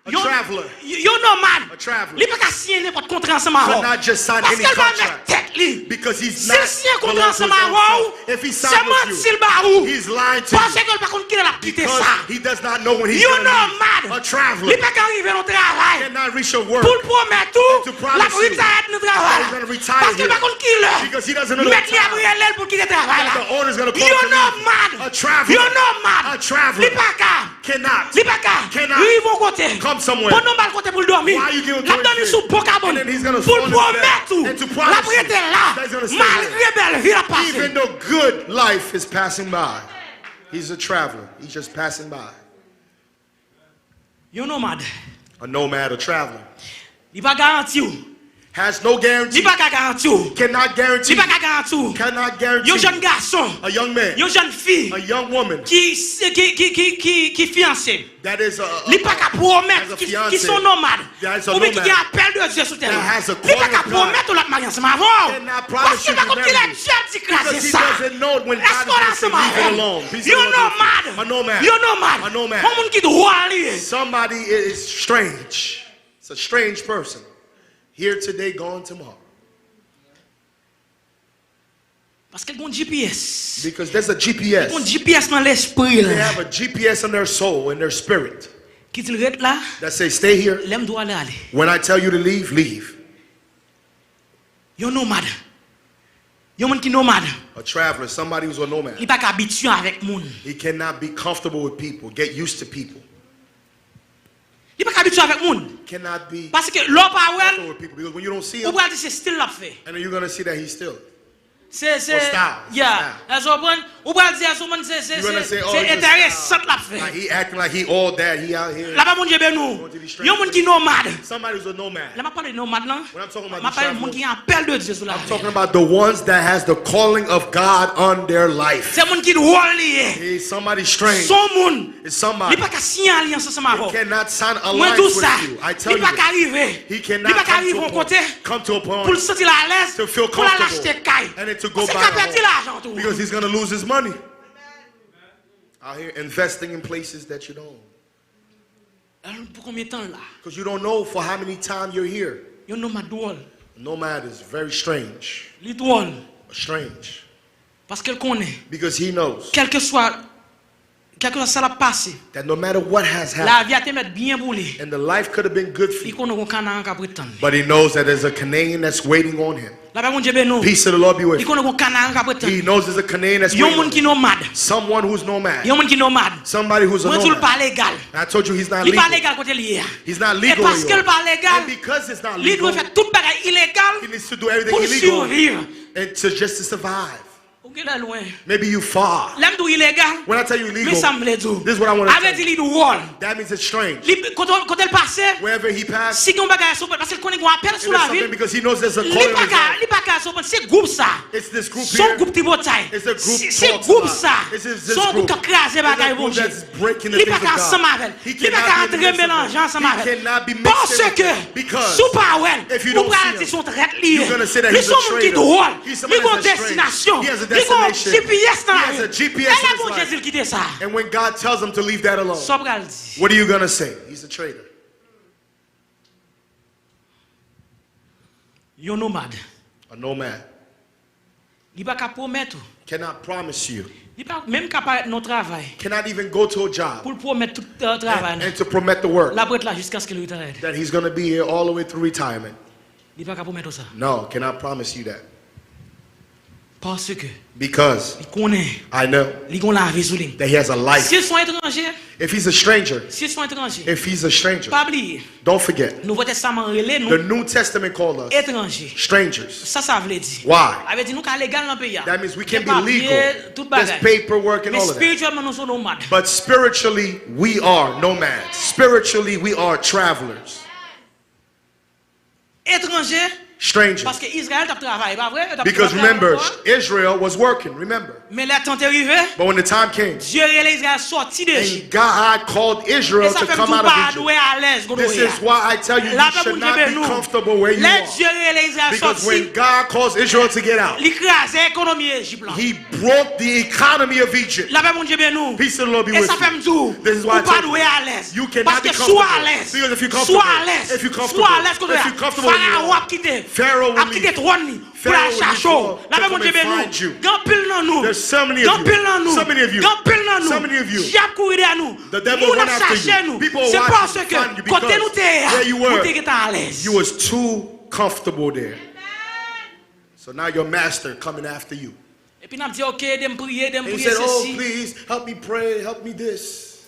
a traveler, yon nomad, a traveler, li pa ka siyen nenpòt kontra ansanm avè w. Could not just sign any contract. Paske l pa mèt tèt li. Because he's not the Lord for his own self. Si l siyen kontra ansanm avè w, if he signed with you, se manti l ba ou. He's lying to you. Paske l pa konn kilè l ap kite sa. Because he does not know when he's gonna leave. Yon nomad, a traveler, li pa ka rive nan travay, cannot reach a work, pou l pwomèt ou, and to promise you, l ap retire nan travay, that he's gonna retire here, paske l pa konn kilè, because he doesn't know the time, mèt li ap rele l pou l kite travay la. That the owner's gonna call him to leave. Yon nomad, a traveler, yon nomad, a traveler, li pa ka, cannot, li pa ka, cannot, rive yon kote, come somewhere. Pandan w ba l kote pou l dòmi, l ap dòmi sou bon kabòn, and then he's gonna fall in the bed, pou l pwomèt ou, and to promise you, l ap rete la, that he's gonna stay there, malgre bèl vi l ap pase. Even though good life is passing by. He's a traveler. He's just passing by. Yon nomad. A nomad, a traveler. Li pa garanti w. Has no guarantee. Li pa ka garanti w. Cannot guarantee. Li pa ka garanti w. Cannot guarantee. Yon jèn gason. A young man. Yon jèn fi. A young woman. Ki, ki, ki, ki, ki, ki fiyanse. That is a, a, a, has a fiancé. Li pa ka pwomèt ki, ki se yon nomad. Oubyen ki gen apèl de Dye sou tèt li. Li pa ka pwomèt ou l ap marye ansanm avè w. Paske l pa konn kilè Dye ap di kraze sa. Èske w la ansanm avè m? Yon nomad. Yon nomad. Yon moun ki dwòl li ye. Somebody is strange. It's a strange person. Here today, gone tomorrow. Paske l gen yon G P S. Because there's a G P S. Li gen yon G P S nan lespri l. They have a G P S in their soul, in their spirit, ki di l ret la. That say, "Stay here." Lè m di w ale, ale. When I tell you to leave, leave. Yon nomad. Yon moun ki nomad. A traveler, somebody who's a nomad. Li pa ka abitye avèk moun. He cannot be comfortable with people, get used to people. Li pa ka abitye avèk moun. Cannot be comfortable with people, because when you don't see him, paske lè w pa wè l, ou pral di se still l ap fè. And then you're gonna see that he's still. Se, se, yeah. Èske w konprann? Ou pral di, èske w konprann? Se, se, se enteresant l ap fè. Like, he acting like he all that, he out here. Lapè Bondye beni w. Yon moun ki nomad. Lè m ap pale de nomad lan, m ap pale de moun ki gen apèl de Dye sou lavi l. I'm talking about the ones that has the calling of God on their life. Se moun ki dwòl li ye. He's somebody strange. Se yon moun. It's somebody. Li pa ka siyen alyans ansanm avè w. He cannot sign alliance with you. I tell you this. Mwen di w sa. Li pa ka rive. He cannot come to a point, come to a point, pou l santi l alèz, pou l al achte kay. And then to go buy a home. Paske l ka pèdi lajan tou. Because he's gonna lose his money. Out here investing in places that you don't. Pou konbyen tan l la? Because you don't know for how many time you're here. Yon nomad dwòl. Nomad is very strange. Li dwòl. Strange. Paske l konnen. Because he knows. Kèlkeswa, kèlkeswa sa l ap pase, that no matter what has happened, lavi a te mèt byen pou li. And the life could have been good for you. Li konnen gon Kanaran k ap ret tann li. But he knows that there's a Canaan that's waiting on him. Lapè Bondye beni w. Peace of the Lord be with you. Li konnen gon Kanaran k ap ret tann li. He knows there's a Canaan that's waiting on him. Yon moun ki nomad. Someone who's nomad. Yon moun ki nomad. Somebody who's a nomad. Mwen di w l pa legal. I told you he's not legal. Li pa legal kote l ye a. He's not legal where you are. E paske l pa legal, and because it's not legal, li dwe fè tout bagay ilegal, he needs to do everything illegal, pou l siviv. And to, just to survive. Ou genlè lwen. Maybe you far. Lè m di w ilegal, when I tell you illegal, men sa m vle di w. This is what I wanna tell you. A vle di li dwòl. That means it's strange. Li, kote, kote l pase, wherever he passed, si gen yon bagay sou pwòt, paske l konnen gen yon apèl sou lavi l, because he knows there's a calling on his life. Li pa ka, li pa ka sou pwòt. Se gwoup sa. It's this group here. Se yon gwoup tripotay. It's a group. Se, se gwoup sa. It's this, this group. Se yon gwoup k ap kraze bagay Bondye. It's a group that's breaking the things of God. Li pa ka ansanm avè l. Li pa ka antre melanje ansanm avè l. He cannot be mixed in with them. Paske, because si w pa wè l, ou pral di se yon trèt li ye. If you don't see him, you're gonna say that he's a traitor. Li se yon moun ki dwòl. He's somebody that's strange. Li gon destinasyon. He has a destination. Li gon G P S nan lavi l. He has a G P S in his life. E lè Bondye di l kite sa. And when God tells him to leave that alone, sa w pral di? What are you gonna say? He's a traitor. Yon nomad. A nomad. Li pa ka pwomèt ou. Cannot promise you. Li pa menm ka parèt nan yon travay. Cannot even go to a job. Pou l pwomèt tout, euh, travay la. And, and to promote the work. L ap ret la jiskaske l retire. That he's gonna be here all the way through retirement. Li pa ka pwomèt ou sa. No, cannot promise you that. Paske, because, li konnen, I know, li gon lavi sou li. That he has a life. Si l se yon etranje, if he's a stranger, si l se yon etranje, if he's a stranger, pa bliye, don't forget, Nouvo Testaman rele nou, the New Testament call us, etranje, strangers. Sa sa vle di? Why? Sa vle di nou ka legal nan peyi a. That means we can be legal. Gen papye, tout bagay. There's paperwork and all of that. Men espirityèlman, nou se nomad. But spiritually, we are nomads. Spiritually, we are travelers. Etranje. Strangers. Paske Izrayèl t ap travay, pa vre? Yo t ap, yo t ap travay ankò. Because remember, Israel was working, remember. Men lè tan te rive, but when the time came, Dye rele Izrayèl sòti de Ejip. And God called Israel to come out of Egypt. E sa fè m di w pa dwe alèz kote w ye a. This is why I tell you, you should not be comfortable where you are. Lapè Bondye beni w. Lè Dye rele Izrayèl sòti, because when God calls Israel to get out, li kraze ekonomi Ejip la. He broke the economy of Egypt. Lapè Bondye beni w. Peace of the Lord be with you. E sa fè m di w, ou pa dwe alèz. This is why I tell you, you cannot be comfortable. Paske si w alèz, because if you're comfortable, si w alèz, if you're comfortable, si w alèz kote w ye a, Farawon ap kite, ap kite twòn li pou l al chache w. Lapè Bondye beni w. Gen anpil nan nou, gen anpil nan nou, gen anpil nan nou, dyab kouri dèyè nou. Moun ap chache nou. Se paske kote nou te ye a, nou te gentan alèz. You was too comfortable there. So now your master coming after you. Epi n ap di, "Ok, ede m priye, ede m priye, sesi." And he said, "Oh, please, help me pray, help me this."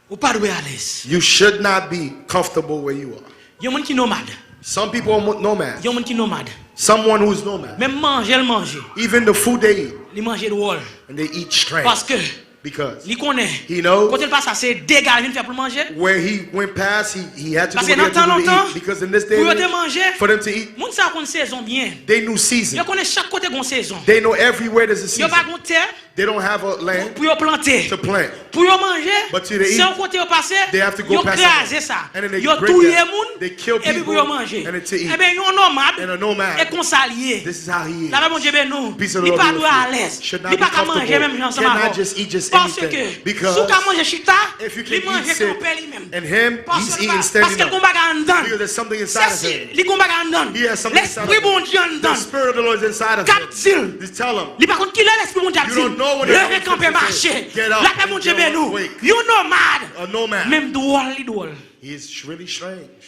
Ou pa dwe alèz. You should not be comfortable where you are. Yon moun ki nomad. Some people are mo-, nomads. Yon moun ki nomad. Someone who's nomad. Menm manje l manje. Even the food they eat. Li manje dwòl. And they eat strange. Paske Because li konnen, he knows, kote l pase a, se dega l vin fè pou l manje. Where he went past, he, he had to do what he had to do to eat. Paske nan tan lontan, because in this day and age, pou yo te manje, for them to eat, moun sa yo konn sezon byen. They knew season. Yo konnen chak kote gon sezon. They know everywhere there's a season. Yo pa gon tè, they don't have a land, pou, pou yo plante, to plant. Pou yo manje, but to eat, se yon kote yo pase, they have to go past, yo kraze sa. And then they break that. Yo touye moun, they kill people, epi pou yo manje. And then to eat. Ebyen, yon nomad, and a nomad, e konsa l ye. This is how he is. Lapè Bondye beni w. Peace of the Lord be with you. Li pa dwe alèz. Should not be comfortable. Li pa ka manje menm jan ansanm avè w. Cannot just eat just anything. Paske, because si w ka manje chita, if you can eat sit, li manje kanpe li menm. And him, he's eating standing up. Paske, paske l gon bagay anndan l. Because there's something inside of him. Sesi, li gon bagay anndan l. He has something inside of him. Lespri Bondye anndan l. The Spirit of the Lord is inside of him. K ap di l. Just tell him. Li pa konn kilè Lespri Bondye ap di l, "Leve kanpe, mache." You don't know when the Holy Spirit is saying, "Get up and go, wake." Lè Bondye beni w. Yon nomad. A nomad. Menm dwòl li dwòl. He's really strange.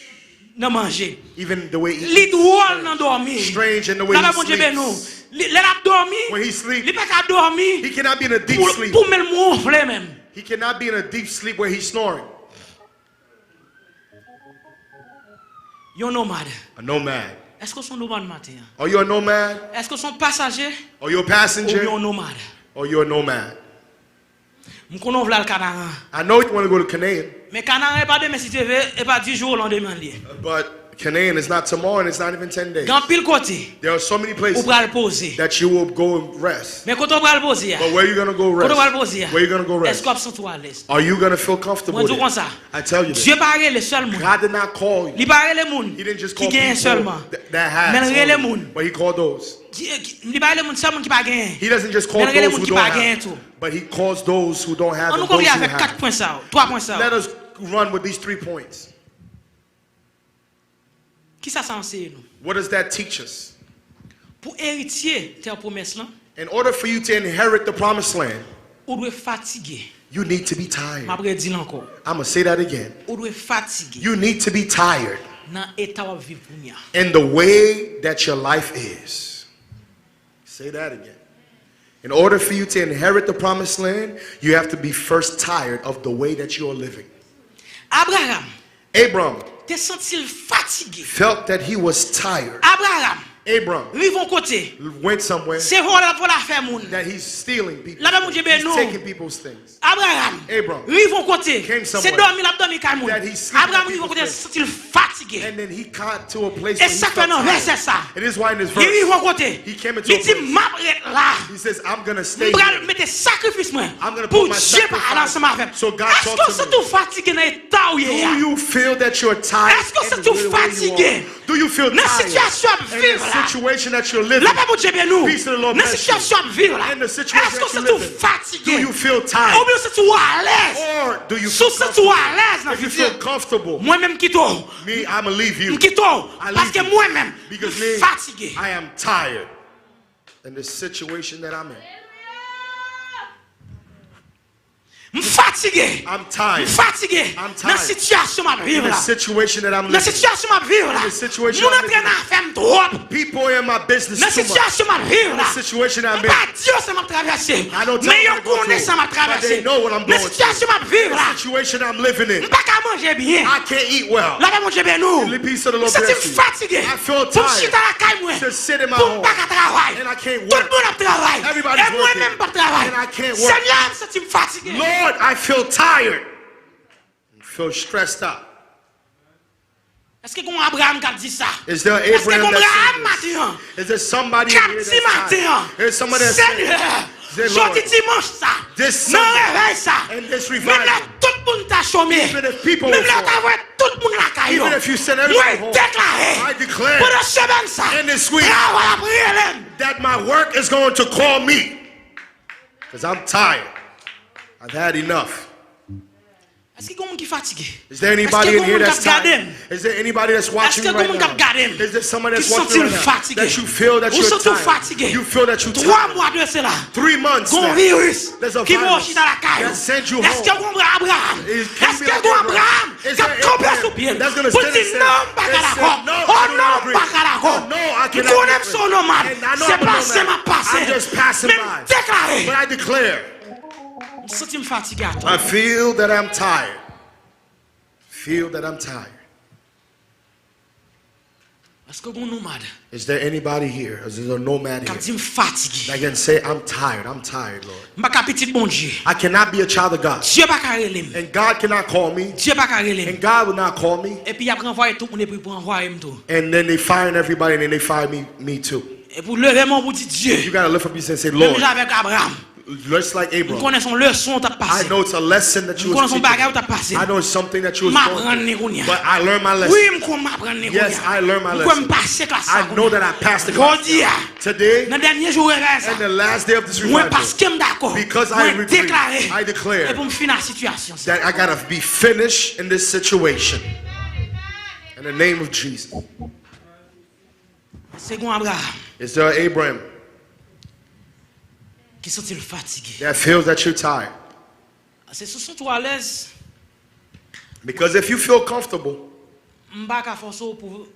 Nan manje. Even the way he eats. Li dwòl nan dòmi. Strange in the way he sleeps. Lapè Bondye beni w. Li, lè l ap dòmi, when he sleep, li pa ka dòmi, he cannot be in a deep sleep, pou, pou men l wonfle menm. He cannot be in a deep sleep where he's snoring. Yon nomad. A nomad. Èske w se yon nomad maten an? Are you a nomad? Èske w se yon pasaje? Are you a passenger? Oubyen yon nomad? Or you're a nomad? M konnen w vle al Kanaran. I know you want to go to Canaan, Men Kanaran e pa demen si Dye vle, e pa di jou o landemen li ye. But Canaan is not tomorrow and it's not even ten days. Gen anpil kote There are so many ou places pral poze. That you will go and rest. Men kote w pral poze a? But where you going to go Kote w pral rest? Poze a? Where you going to go rest? Èske w ap santi w alèz? Are you going to feel comfortable Mwen di w there? Konsa, I tell you Dye this. Pa rele sèl moun. God did not call you. Li pa rele moun He didn't just ki call genyen people sèlman. That, that had Men l rele only. Moun. But he called those. Li pa rele moun sèl moun ki pa genyen. He doesn't just call Men l rele those moun who ki don't pa genyen have. Tou. But he calls those who don't have An and nou konvye those who avèk kat have. Pwen sa yo, twa pwen sa yo. Let us run with these three points. Kisa sa anseye nou? What does that teach us? Pou eritye tè pwomès lan, In order for you to inherit the promised land, ou dwe fatige. You need to be M ap tired. Redi l ankò. I'm going to say that again. Ou dwe fatige. You need to be tired Nan eta w ap viv kounye a. In the way that your life is. Say that again. In order for you to inherit the promised land, you have to be first tired of the way that you are living. Abraram Abram te santi l fatige. Felt that he was tired. Abraram Abram rive yon kote. Went somewhere Se vòlè l ap vòlè afè moun. That he's stealing people. Labè Bondye beni w. He's taking people's things. Abraram Abram rive yon kote. Came Se somewhere. Dòmi l ap dòmi kay moun. That he's sleeping Abraram at rive yon people's kote l places. Santi l fatige. And then he got to a place E where he sa k fè felt nan vèsè tired. Sa It is why in this li rive yon verse kote. He came into Li a di place. M ap ret la. He says, I'm going to M stay pral here. Mete sakrifis mwen I'm going to pou put my Dye pale ansanm sacrifice avè m. So God Èske talked w santi to w me. Fatige nan eta w ye a? Do you feel that you're tired Èske w and santi w where you fatige are? Do you feel nan tired sitiyasyon w ap in viv the la? Situation that you're living? Labè Bondye beni w. Peace of the Lord Nan bless sitiyasyon w ap viv la. you. In the situation Èske w that you're santi w living, fatige? Do you feel tired? Oubyen w santi w alèz? Or do you Si w feel santi w comfortable? Alèz nan If you fiti, feel comfortable, Mwen menm m kite w. Me, I'm going to leave you. M kite w. I leave Paske you. Mwen menm, Because m me, fatige. I am tired in the situation that I'm in. M fatige. I'm tired. M fatige. I'm tired. Nan sitiyasyon m ap viv In the la. Situation that I'm Nan living. Sitiyasyon m ap viv la. In the situation Moun I'm antre living. Nan afè m twòp. People in my business Nan too much. Sitiyasyon m ap viv In la. the situation I'm M pa in. Di yo sa m ap travèse. I don't tell Men yo them what to go konnen through, sa m ap but they travèse. know what I'm Nan going sitiyasyon m ap viv la. The situation I'm living in. M pa ka manje byen. I can't eat well. Labè Bondye beni w. The peace of the M Lord santi bless m you. Fatige. I feel Pou m tired chita lakay mwen. To sit in my Pou m home. Pa ka travay. And I can't Tout work. Moun ap travay. Everybody's E mwen working. Menm m p ap travay. And I can't work. Senyè, m santi m fatige. Lord, I feel tired. I feel stressed out. Èske gen yon Abraram k ap di sa? Is there Èske gen Abraham yon Abraram that maten said an? This? Is there somebody K in ap here di that's maten tired? An? There's somebody that's saying, Senyè, say, jodi Lord, dimanch sa, this nan Sunday, revèy sa, in this menm lè revival, tout moun ta chome, even if people menm lè were w ta voye tout moun lakay yo, even if you send everybody mwen home, deklare, I declare pandan semèn sa, in this week travay ap rele m. That my work is going to call me. Because I'm tired. I've had enough. Èske gen yon moun ki fatige? Is there anybody in here that's Èske gen yon moun k ap gade tired? M? Is there anybody that's watching Èske me gen yon right moun k ap now? Gade m Is there somebody ki that's watching santi me l right now? Fatige? That you feel that Ou you're santi w tired? Fatige? You feel that you're Twa tired. mwa de sela, Three months. Gon viris There's a ki voye w virus chita lakay ou. That sends you Èske home. Gon Abraram? Is- can you Èske be like Gon Abraham? Abraram Is k ap there kanpe sou Abraham pye l that's gonna pou l stand di and say, non, m pa ka and say, dakò? "No, Oh I don't non, m agree. pa ka dakò. Oh no, I M cannot konnen m agree. se yon nomad. And I know Se I'm a pase m nomad. ap pase. I'm just passing Men m by. Deklare. But I declare, M santi m fatige atò. I feel that I'm tired. Feel that I'm tired. Èske gon nomad? Is there anybody here? Is there a nomad K ap here? Di m fatige. That can say, I'm tired, I'm tired, Lord. M pa ka pitit Bondye. I cannot be a child of God. Dye pa ka rele m. And God cannot call me. Dye pa ka rele m. And God will not call me. Epi y ap ranvwaye tout moun epi pou ranvwaye m tou. And then they firing everybody and then they fire me, me too. Epi w leve men w pou di Dye. You gotta lift up your hand and say, Menm Lord, jan avèk Abraram. Just like M Abraham. Konnen se yon leson w t ap I pase. Know it's a lesson that you M were konnen se yon bagay speaking. Ou t ap pase. I know it's something that you was M going aprann li through. Kounye a. But I learned my Wi, lesson. M konnen m aprann li Yes, kounye a. I learned my M kwè m lesson. Pase klas sa. I know that I passed the class. Jodi a. Today, Nan dènye jou revèy sa. In the last day of this revival, Mwen paske m dakò. Because I Mwen agree, Deklare. I declare E pou m fini a sitiyasyon sa. That I gotta be finished in this situation. In the name of Jesus. Se gon Abraram. Is there Abraham? Ki santi l fatige. That feels that you're tired. Se sou santi w alèz. Because if you feel comfortable, M pa ka fòse w pou,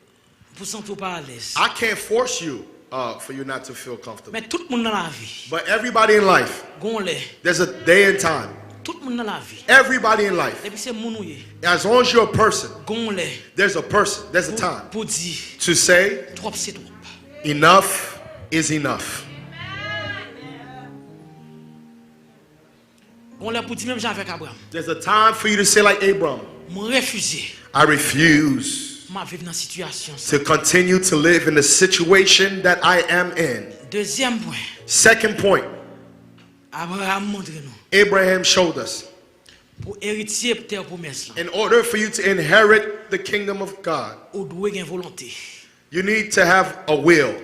pou santi w pa alèz. I can't force you uh, for you not to feel comfortable. Men tout moun nan lavi. But everybody in life, Gon lè. There's a day and time. Tout moun nan lavi, Everybody in life, depi se moun ou ye, as long as you're a person, gon lè there's a person, there's a pou, time pou di to say, twòp se twòp. Enough is enough. Gon lè pou di menm jan avèk Abraham, There's a time for you to say, like Abram, mwen refize I refuse m ap viv nan sitiyasyon sa. To continue to live in the situation that I am in. Dezyèm pwen, Second point, Abraham montre nou Abraham showed us, pou eritye tè pwomès lan, in order for you to inherit the kingdom of God, ou dwe gen volonte. You need to have a will.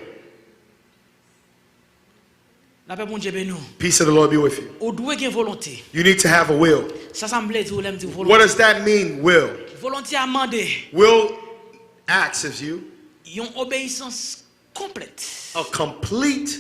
Lapè Bondye beni w. Peace of the Lord be with you. Ou dwe gen volonte. You need to have a will. Sa sa m vle di w lè m di What volonte. Does that mean, will? Volonte a mande Will asks of you yon obeyisans konplèt. A complete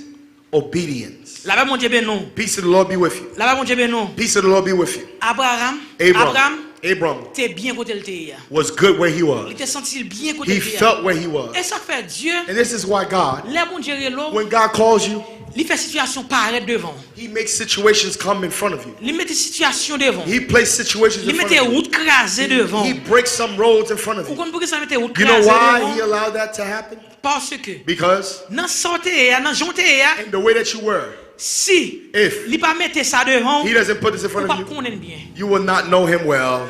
obedience. Lapè Bondye beni w. Peace of the Lord be with you. Lapè Bondye beni w. Peace of the Lord be with you. Abraham, Abram, Abraham Abram te byen kote l te ye a. Was good where he Li was. Te santi l byen kote He l te ye a. Felt where he was. E sa k fè Dye, And this is why God, lè Bondye rele w, when God calls you, li fè sitiyasyon parèt devan w. He makes situations come in front of you. Li mete sitiyasyon devan w. He places situations Li in front mete of you. Wout kraze devan He w. Breaks some roads in front of Ou you. Konn poukisa l mete wout You know kraze why devan He w? Allowed that to happen? Paske Because nan sa w te ye a, nan jan w te ye a, in the way that you were, si if li pa mete sa devan He w, Doesn't put this in ou front p ap of you, konnen l byen. You will not know Him well.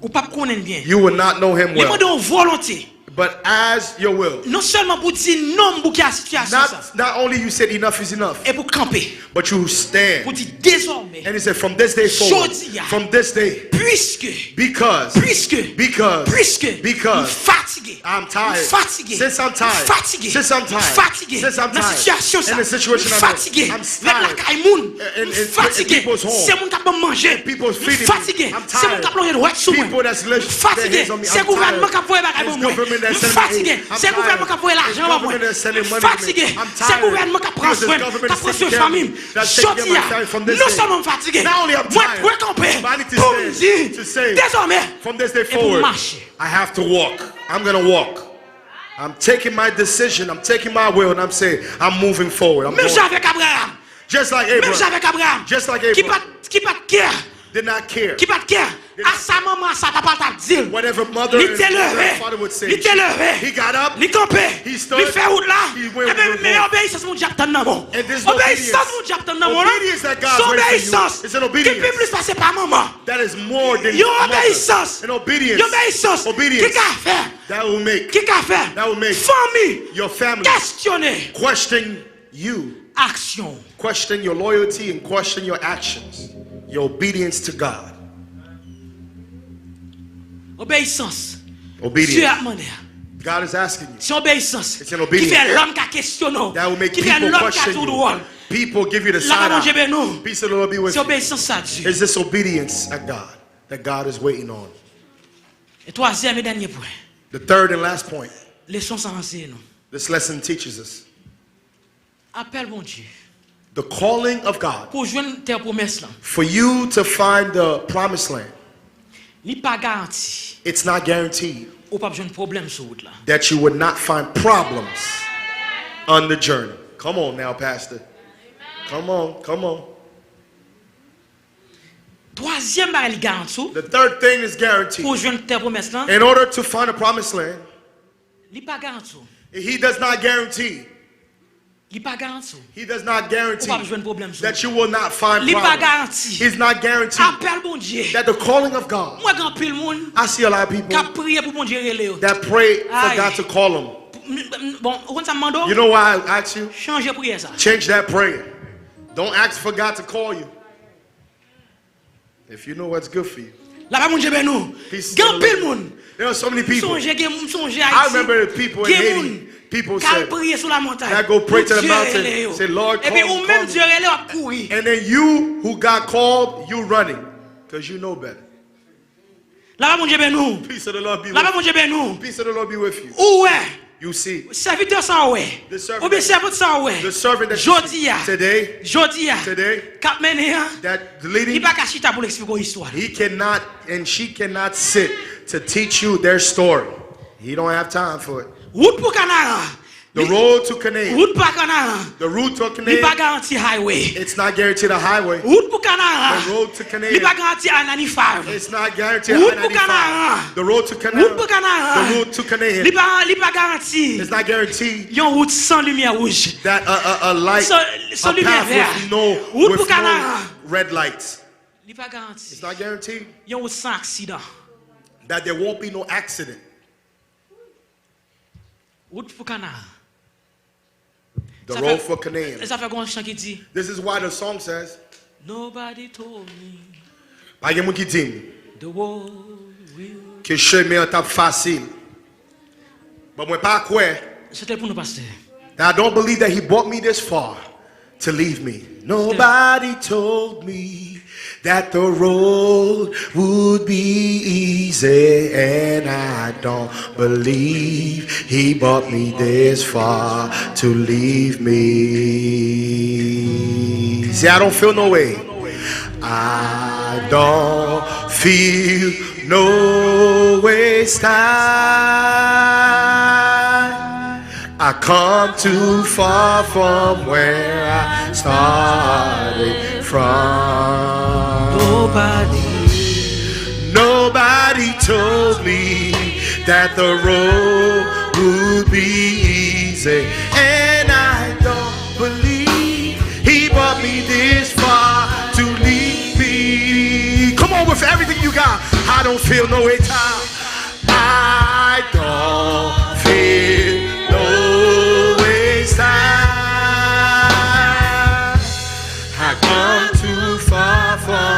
Ou p ap konnen l byen. You will not know Him Li mande well. W volonte. But as your will, Non sèlman pou di non m bouke a sitiyasyon sa, not, not only you said enough is enough, e pou kanpe. But you stand. Pou di dezòmè, And He said, from this day forward, Jodi a. From this day, Puiske, because, puiske, because, puiske, because m fatige. I'm tired. M fatige. Since I'm tired. M fatige. Since I'm tired. M fatige. Since I'm Nan tired. Sitiyasyon sa. In the situation M I'm in, fatige. I'm M tired. Lakay moun. And, and, M and fatige. people's home. Se moun k ap ban m manje. People's M feeding me. Fatige. I'm Se moun tired. K ap lonje dwèt sou mwen. People that's M lifting their Fatige. hands on me. Se I'm gouvènman tired. K ap voye bagay It's ban mwen. Government that's M sending Fatige. aid. I'm Se gouvènman K ap voye lajan ban mwen. Government that's sending M money to me. Fatige. I'm Se tired. Gouvènman K ap pran Because the swen, government K ap is pran taking swen care of fanmi me. m. That's taking care of Jodi my a, family. That's non taking care of sèlman my m fatige. family. Now only I'm Mwen tired. dwe kanpe But I need to pou m stand di, to say, dezòmè, from this day e pou m forward, mache. I have to walk. I'm gonna walk. I'm taking my decision. I'm taking my will, and I'm saying, I'm moving forward. I'm Menm jan going. Avèk Abraham. Just like Menm Abraham. jan avèk Abraham. Just like Ki Abraham. Pat, ki pat kè. Did not care. Ki pat kè. A sa manman a sa papa l t ap di l. Whatever mother Li and te mother leve. and father would say. Li te leve. He got up. Li kanpe. He stood. Li fè wout la. He went Ebyen, with men the obeyisans Bondye ap tann nan men w. And this is Obeyisans obedience. Bondye ap tann nan men w la. Obedience that God's Se waiting for you. Obeyisans It's an obedience. Ki pi plis pase pa manman. That is more than Yon mother. Obeyisans. An obedience. Yon obeyisans. Obedience. Ki ka fè. That will make. Ki ka fè. That will make. Fanmi. Your family. Kesyone. Question you. Aksyon. Question your loyalty and question your actions. Your obedience to God. Obeyisans. Obedience. Dye ap mande a. God is asking you. Se obeyisans. It's an Ki obedience. Fè lòm ka kesyone w. That will make Ki fè people lòm ka question di w you. dwòl. People give you the Lapè side Bondye eye. Beni w. Peace of the Lord be with Se you. Obeyisans sa Dye. Is this obedience at God that God is waiting on? E twazyèm e dènye pwen. The third and last point Leson sa anseye nou. This lesson teaches us. Apèl Bondye. The calling of God. Pou w jwenn tè pwomès lan. For you to find the promised land, Li pa garanti. It's not guaranteed. Ou p ap jwenn pwoblèm sou wout la. That you would not find problems on the journey. Come on now, Pastor. Come on, come on. Twazyèm bagay li garanti w. The third thing is guaranteed. Pou w jwenn tè pwomès lan. In order to find a promised land, Li pa garanti w. He does not guarantee. Li pa garanti w. He does not Ou guarantee p ap jwenn pwoblèm sou That wout you la. will not find Li pa problems. garanti. He's not guaranteed. Apèl Bondye. That the calling of God. Mwen gen anpil moun I see a lot of k people ap priye pou Bondye rele yo. That pray for Ay. God to call them. M- m- Bon, ou konn sa m mande w? You know why I ask you? Chanje priyè sa. Change that prayer. Don't ask for God to call you. If you know what's good for you. Lapè Bondye beni w. Peace Gen to the anpil Lord. Moun. There are so many M people. Sonje gen, m sonje I Ayiti. Remember the people in Gen Haiti. Moun People k al said, priye sou lamontay. That go pray to the Pou Dye mountain. Rele yo. Say, Lord, Epi call ou me, menm call me. Dye rele w ap kouri. And then you who got called, you running. Because you know better. Lapè Bondye beni w. Peace of the Lord be with Lapè you. Bondye beni w. Peace of the Lord be with you. Ou wè. You see, Sèvitè sa w wè. The servant Oubyen that- sèvant sa w wè. The servant that Jodi a. Today, Jodi a. Today, K ap mennen an. That the leading, Li pa ka chita pou l eksplike w istwa li. He cannot and she cannot sit to teach you their story. He don't have time for it. Wout pou Kanaran. The road to Canaan. Wout pa Kanaran. The route to Canaan. Li pa garanti highway. It's not guaranteed a highway. Wout pou Kanaran. The road to Canaan. Li pa garanti I ninety-five. It's not guaranteed. Wout pou Kanaran. The road to Canaan. Wout pou Kanaran. The route to Canaan. Li pa, li pa garanti. It's not guaranteed. Yon wout san limyè wouj. That a, a, a light, so, so a path with no, with no red lights. Li pa garanti. It's not guaranteed. Yon wout san aksidan. That there won't be no accident. Wout pou Kanaran. The road for Canaan. E sa fè gon chan ki di. This is why the song says, Nobody told me. Pa gen moun ki di m. The road will. Ke chemen an t ap fasil. But mwen pa kwè. Chante pou nou, pastè. That I don't believe that he brought me this far to leave me. Nobody told me that the road would be easy, and I don't believe he brought me this far to leave me. See, I don't feel no way. I don't feel no waste time. I come too far from where I started from. Nobody, nobody told me that the road would be easy, and I don't believe he brought me this far to leave me. Come on, with everything you got. I don't feel no way, child. I don't feel no waste time. I come too far from